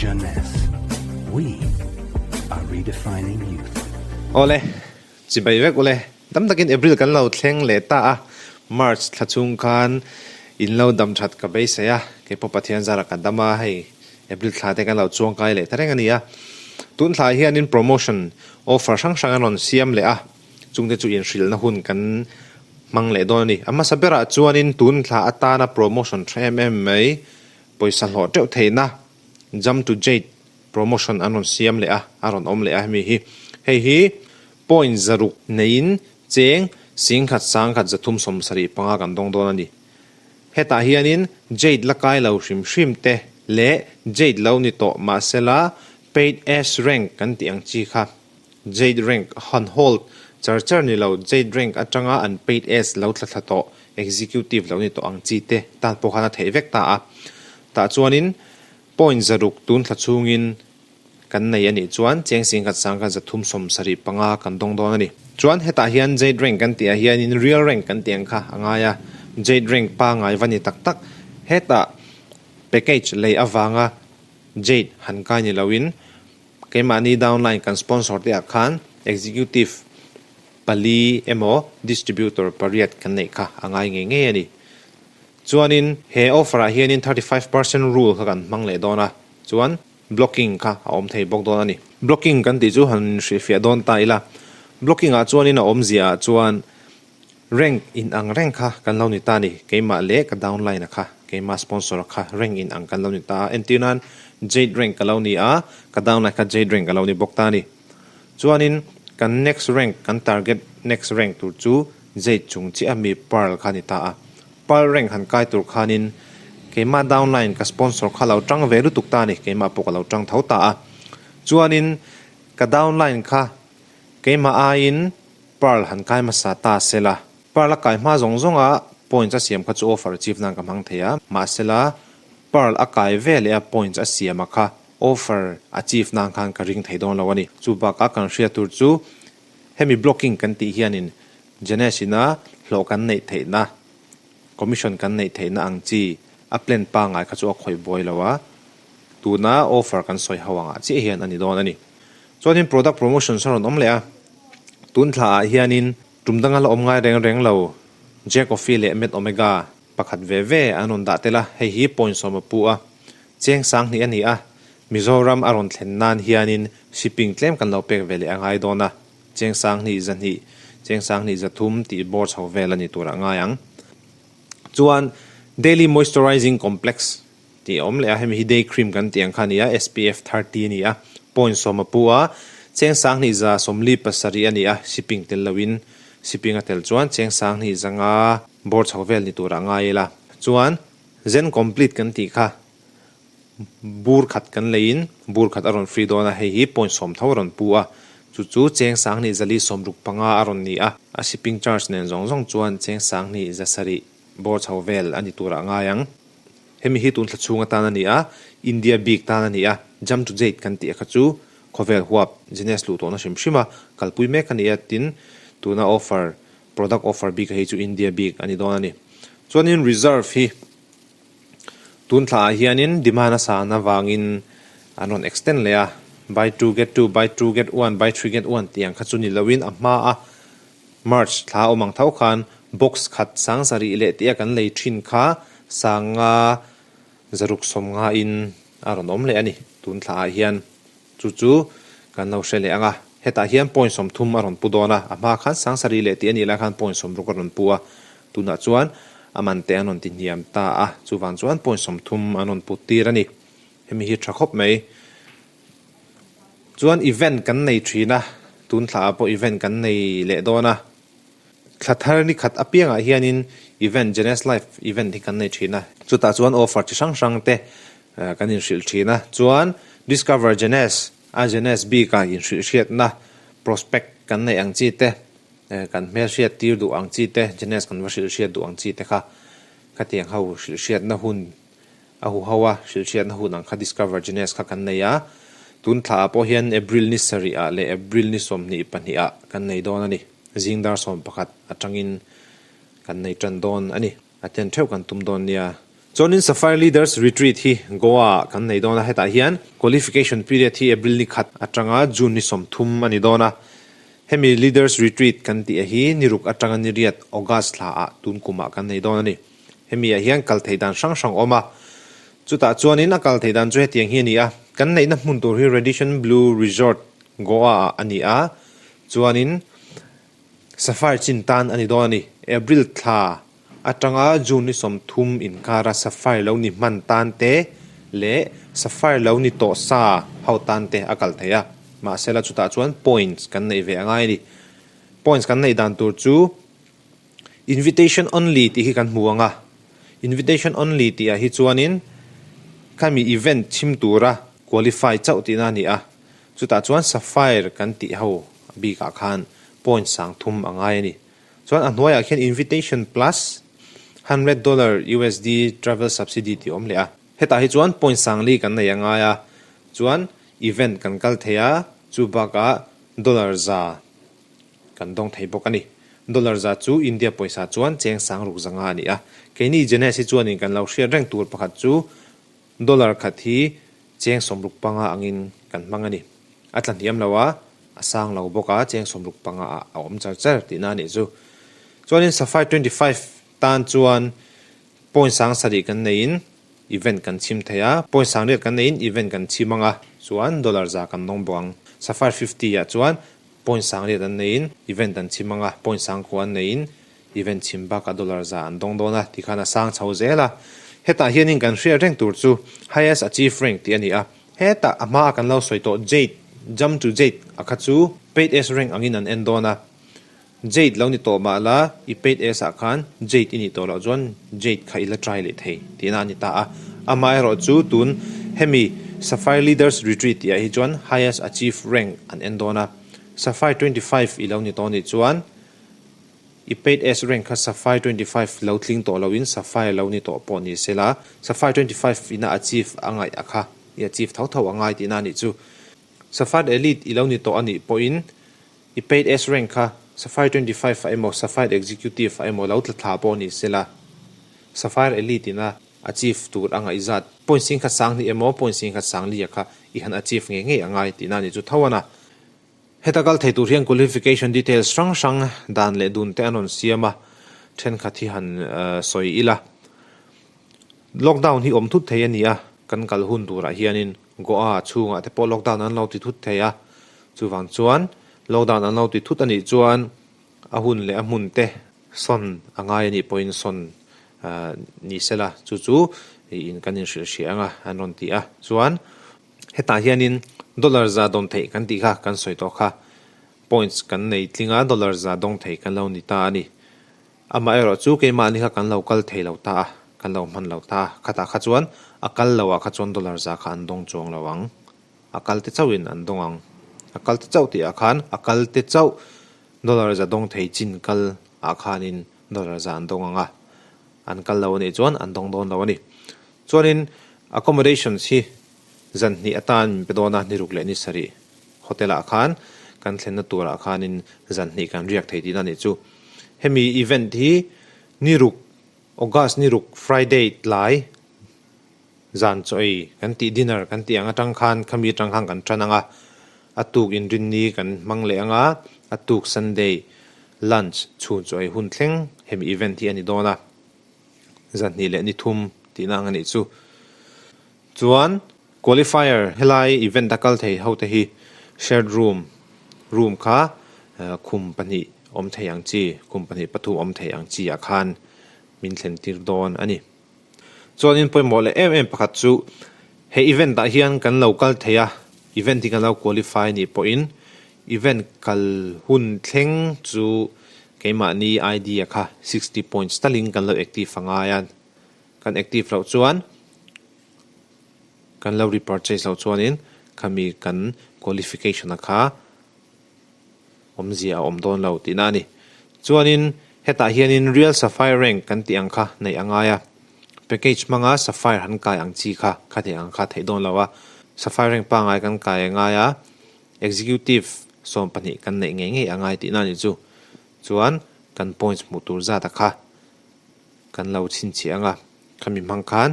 Jeunesse. We are redefining youth. Awle, chibai vek ule. Tam takin April kan lo thleng leh ta a, March thla chhung khan in lo dam that ka beisei a, keipawh Pathian zara ka dam a, hei April thla te kan lo chuang kai leh ta reng a ni a. Tun thla hianin promotion offer hrang hrang an rawn siam leh a, Chungte chu inhrilhna hun kan hmang leh dawn a ni. A hmasa berah chuanin tun thla atana promotion tha em em mai, pawisa hlawh teuh theihna Jump to Jade promotion an rawn siam leh a, a rawn awm leh a hemi hi. Hei hi point zaruk neiin cheng singkhat sangkhat zathum 75 kan dawng dawn a ni. Hetah hianin Jade la kai lo hrim hrim te leh Jade lo ni tawh mahsela paid S rank kan tih ang chi kha Jade rank han hold char char ni lo, Jade rank atanga an paid S lo thla thla tawh, executive lo ni tawh ang chi te tan pawh khan a theih vek ta a. Tah chuanin point 600 tun thla chhungin kan nei a nih chuan cheng singkhat sangkhat 375 kan dawng dawn a ni. Chuan hetah hian Jade rank kan tih ah hianin real rank kan tih ang kha a ngai a, Jade rank pangngai va ni tak tak. Hetah package lei avanga Jade han kai ni loin Keimahni downline kan sponsor te ah khan executive pali emaw distributor pariat kan neih kha a ngai ngei ngei a ni. Chuanin he offer ah hianin 35% rule kha kan hmang leh dawn a, chuan blocking kha a awm thei bawk dawn a ni. Blocking kan tih chu han hrilhfiah dawn ta ila, blocking ah chuanin a awmzia ah chuan Rank in ang reng kha kan lo ni ta a ni. Keimah leh ka downline a kha, keimah sponsor a kha rank in ang kan lo ni ta a. Entir nan Jade rank ka lo ni a, ka downline kha Jade rank a lo ni bawk ta a ni. Chuanin kan next rank, kan target next rank tur chu Jade chung chiah a mi Pearl kha a ni ta a. Pearl rank han kai tur khanin keimah downline ka sponsor kha lo tang ve lutuk ta a ni, keimah pawh ka lo tang tho ta a. Chuanin ka downline kha keimah aiin Pearl han kai hmasa ta sela. Pearl a kai hma zawng zawnga points a siam kha chu offer achieve nan ka hmang thei a, mahsela Pearl a kai ve leh a points a siam a kha offer achieve nan khan ka ring thei dawn lo a ni. Chu bakah kan hriat tur chu hemi blocking kan tih hianin Jeunesse ina hlawh kan neih theihna, commission kan neih theihna ang chi a plan pangngai kha chu a khawih buai lo a, tuna offer kan sawi ho angah chiah hian a ni dawn a ni. Chuanin product promotions a rawn awm leh a, tun thla ah hianin tum danga la awm ngai reng reng lo J Coffee leh Med Omega pakhat ve ve an rawn dah tel a, hei hi point 10 a pu a, cheng 2000 a ni a, Mizoram a rawn thlen nan hianin shipping tlem kan lo pek ve leh a ngai dawn a, cheng 2000 2, cheng 2000 3 tih bawr chho vel a ni turah ngai ang. Chuan Daily Moisturizing Complex tih a awm leh a, hemi hi day cream kan tih ang kha a ni a, SPF 30 a ni a, point 10 a pu a, cheng 2147 a ni a, shipping tel loin shipping a tel chuan cheng 2500 bawr chho vel ni turah ngai ila. Chuan Zen Complete kan tih kha bur khat kan leiin bur khat a rawn free dawn a, hei hi point 10 tho a rawn pu a, chu chu cheng 2465 a rawn ni a, a shipping charge nen zawng zawng chuan cheng 2700 bawr chho vel a ni turah ngai ang. Hemi hi tun thla chhung atan a ni a, India bik tan a ni a, Jump to Jade kan tih a kha chu khawvel huap Jeunesse luh tawhna hrim hrim a, kalpui mek a ni a, tin tuna offer, product offer bik a hi chu India bik a ni dawn a ni. Chuanin reserve hi tun thla ah hianin demand a san avangin an rawn extend leh a, buy two get two, buy two get one, buy three get one tih ang kha chu ni loin a hma a March thla awm ang tho khan box khat 7000 leh tia kan lei thin kha 50 650 in a rawn awm leh a ni tun thla ah hian. Chu chu kan lo hre leh ang a, hetah hian point 30 a rawn pu dawn a, a hma khan 7000 leh tih a nih lai khan point 60 a rawn pu a, tunah chuan a man te an rawn ti hniam ta a, chuvang chuan point 30 an rawn put tir a ni. Hemi hi tha khawp mai. Chuan event kan nei thin a, tun thla ah pawh event kan nei leh dawn a. Thla thar ni khat apiangah hianin event, Jeunesse Life event hi kan nei thin a. Chutah chuan offer chi hrang hrang te kan inhrilh thin a. Chuan Discover Jeunesse a Jeunesse bikah inhrilh hriatna prospect kan neih ang chi te, kan hmelhriat tir duh ang chi te, Jeunesse kan va hrilh hriat duh ang chi te kha khatiang ho hrilh hriatna hun A huho a, hrilhhriatna hun ang kha Discover Jeunesse kha kan nei a, tun thla ah pawh hian April ni sarih ah leh April ni 22 ah kan nei dawn a ni. Zing dar 11 atangin kan nei tan dawn a ni. A ten theuh kan tum dawn nia. Chuanin Sapphire Leaders Retreat hi Goa ah kan nei dawn a, hetah hian qualification period hi April ni khat atanga June ni 30 a ni dawn a. Hemi Leaders Retreat kan tih a hi ni ruk atanga ni riat August thla ah tun kumah kan nei dawn a ni. Hemi ah hian kal theih dan hrang hrang awm a, chutah chuanin a kal theih dan chu hetiang hi a ni a, kan neihna hmun tur hi Radisson Blu Resort Goa ah a ni a, chuanin Sapphire chin tan a ni dawn a ni. April thla atanga June ni 30 inkara Sapphire lo ni hman tan te leh Sapphire lo ni tawh sa ho tan te a kal thei a, mahsela chutah chuan points kan neih ve a ngai a ni. Points kan neih dan tur chu Invitation only tih hi kan hmu ang a, invitation only tih ah hi chuanin khami event chhim tura qualify chauh tihna a ni a, chutah chuan sapphire kan tih ho bikah khan point 3000 a ngai a ni. Chuan a hnuaiah khian invitation plus $100 USD travel subsidy tih a awm leh a, hetah hi chuan point 40 kan nei a ngai a, chuan event kan kal thei a, chu bakah $100 Kan dawng thei bawk a ni. Dollar za chu India pawisa chuan cheng 6500 a ni a. Keini Jenes hi chuanin kan lo hriat reng tur pakhat chu dollar khat hi cheng 65 angin kan hmang a ni. A tla hniam lo a, a sang lo bawk a, cheng 65 ah a awm char char tihna a nih chu. Chuanin Sapphire 25 tan chuan point 7000 kan neiin event kan chhim thei a, point 800 kan neiin event kan chhim ang a, chuan dollar za kan dawng bawk ang. Sapphire 50 ah chuan Point 800 an neiin event an chhim ang a, point 9,000 an neiin event chhim bakah dollar za an dawng dawn a, tikhan a sang chho zel a. Hetah hianin kan hriat reng tur chu highest achieve rank tih a ni a, hetah a hmaa kan lo sawi tawh Jade, jump to Jade a kha chu paid S rank angin an en dawn a. Jade lo ni tawh mah la i paid S ah khan Jade i nih tawh loh chuan Jade kha i la try leh thei tihna a ni ta a. Amaherawh chu tun hemi Sapphire Leaders Retreat tih ah hi chuan highest achieve rank an en dawn a, Sapphire 25 i lo ni tawh nih chuan i paid S rank kha Sapphire 25 lo tling tawh loin Sapphire lo ni tawh pawh ni sela Sapphire 25 ina achieve a ngaih a kha i achieve tho tho a ngai tihna a nih chu. Sapphire Elite i lo ni tawh a nih pawhin I paid S rank kha Sapphire 25 ah emaw Sapphire Executive ah emaw lo tla thla pawh ni sela Sapphire Elite ina achieve tur a ngaih zat point 1020 emaw point 1040 ah kha i han achieve ngei ngei a ngai tihna a nih chu tho a na. Heta kal thei tur hian qualification details hrang hrang dan leh dun te an rawn siam a, thenkhat hi han sawi ila. Lockdown hi awm thut thei a ni a, kan kal hun turah hianin Goa chhungah te pawh lockdown an lo ti thut thei a, chuvang chuan lockdown an lo ti thut a nih chuan a hun leh a hmun te sawn a ngai a nih pawhin sawn ni sela chu chu in kan inhrilh hria ang a an rawn ti a, chuan hetah hianin dollar za dawn theih kan tih kha kan sawi tawh kha points kan nei tling a dollar za dawng thei kan lo ni ta a ni. Amaherawh chu keimahni kha kan lo kal thei lo ta a, kan lo hman lo ta a, khatah kha chuan a kal lo ah kha chuan dollar za kha an dawng chuang lo ang, a kal te chauhin an dawng ang. A kal te chauh tih ah khan a kal te chauh dollar za dawng thei chin kal ah khanin dollar za an dawng ang a, an kal lo anih chuan an dawng dawn lo a ni. Chuanin accommodations hi zan hnih atan min pe dawn a, ni ruk leh ni sarih hotel ah khan kan thlenna turah khanin zan hnih kan riak thei tihna anih chu. Hemi event hi ni ruk, August ni ruk Friday tlai zan chaw ei kan tih dinner kan tih ang atang khan khami atang khan kan tan ang a, a tuk inrinni kan hmang leh ang a, a tuk Sunday lunch chhun chaw ei hun thleng hemi event hi a ni dawn a, zan hnih leh ni thum tihna ang a nih chu. Chuan Qualifier helai event a kal thei ho te hi shared room, room kha khum pahnih awm thei ang chi, khum pahnih pathum awm thei ang chi ah khan min thlen tir dawn a ni. Chuanin pawimawh leh em em pakhat chu he event ah hian kan lo kal thei a, event hi kan lo qualify nih pawhin event kal hun thleng chu keimahni ID ah kha 60 points talin kan lo active a ngai a, kan active loh chuan Kan lo repurchase loh chuanin khami kan qualification a kha awmzia a awm dawn lo tihna a ni. Chuanin hetah hianin real sapphire rank kan tih ang kha neih a ngai a, package hmanga sapphire han kai ang chi kha kha theih ang kha theih dawn lo a, sapphire rank pangngai kan kai a ngai a, executive 12 kan neih ngei ngei a ngai tihna a nih chu. Chuan kan points hmuh tur zat a kha kan lo chhinchhiah ang a. Khami hmang khan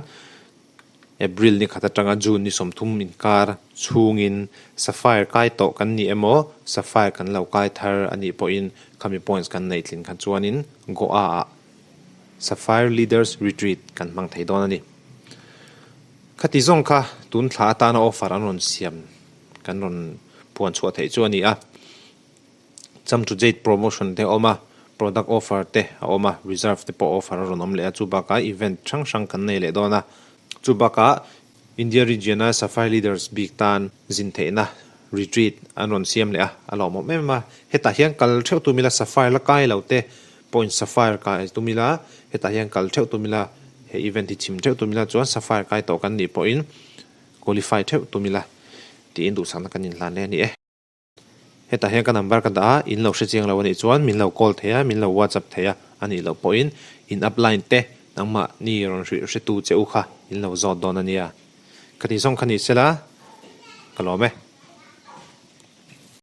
April ni khat atanga June ni 30 inkar chhungin Sapphire kai tawh kan ni emaw Sapphire kan lo kai thar a nih pawhin khami points kan neih tlin kha chuanin Goa ah Sapphire Leaders Retreat kan hmang thei dawn a ni. Khati zawng kha tun thla atana offer an rawn siam kan rawn puan chhuah theih chu a ni a. Cham to Jade promotion te a awm a, product offer te a awm a, reserve te pawh offer a rawn awm leh a, chu bakah event hrang hrang kan nei leh dawn a. Chu bakah India region a Sapphire Leaders bik tan zin theihna retreat an rawn siam leh a, a lawmawm em em a. Hetah hian kal theuh tum ila Sapphire la kai lo te pawhin Sapphire kai tum ila, hetah hian kal theuh tum ila, he event hi chhim theuh tum ila chuan Sapphire kai tawh kan nih pawhin qualify theuh tum ila tiin duhsakna kan inhlan leh a ni e. Hetah hian ka number ka dah a, in lo hre chiang lo a nih chuan min lo call thei a, min lo whatsapp thei a, a nih loh pawhin in upline te nangmahni rawn hrilh hretu che u kha in lo zawt dawn a nia. Ka tih zawng kha ni sela, ka lawm e.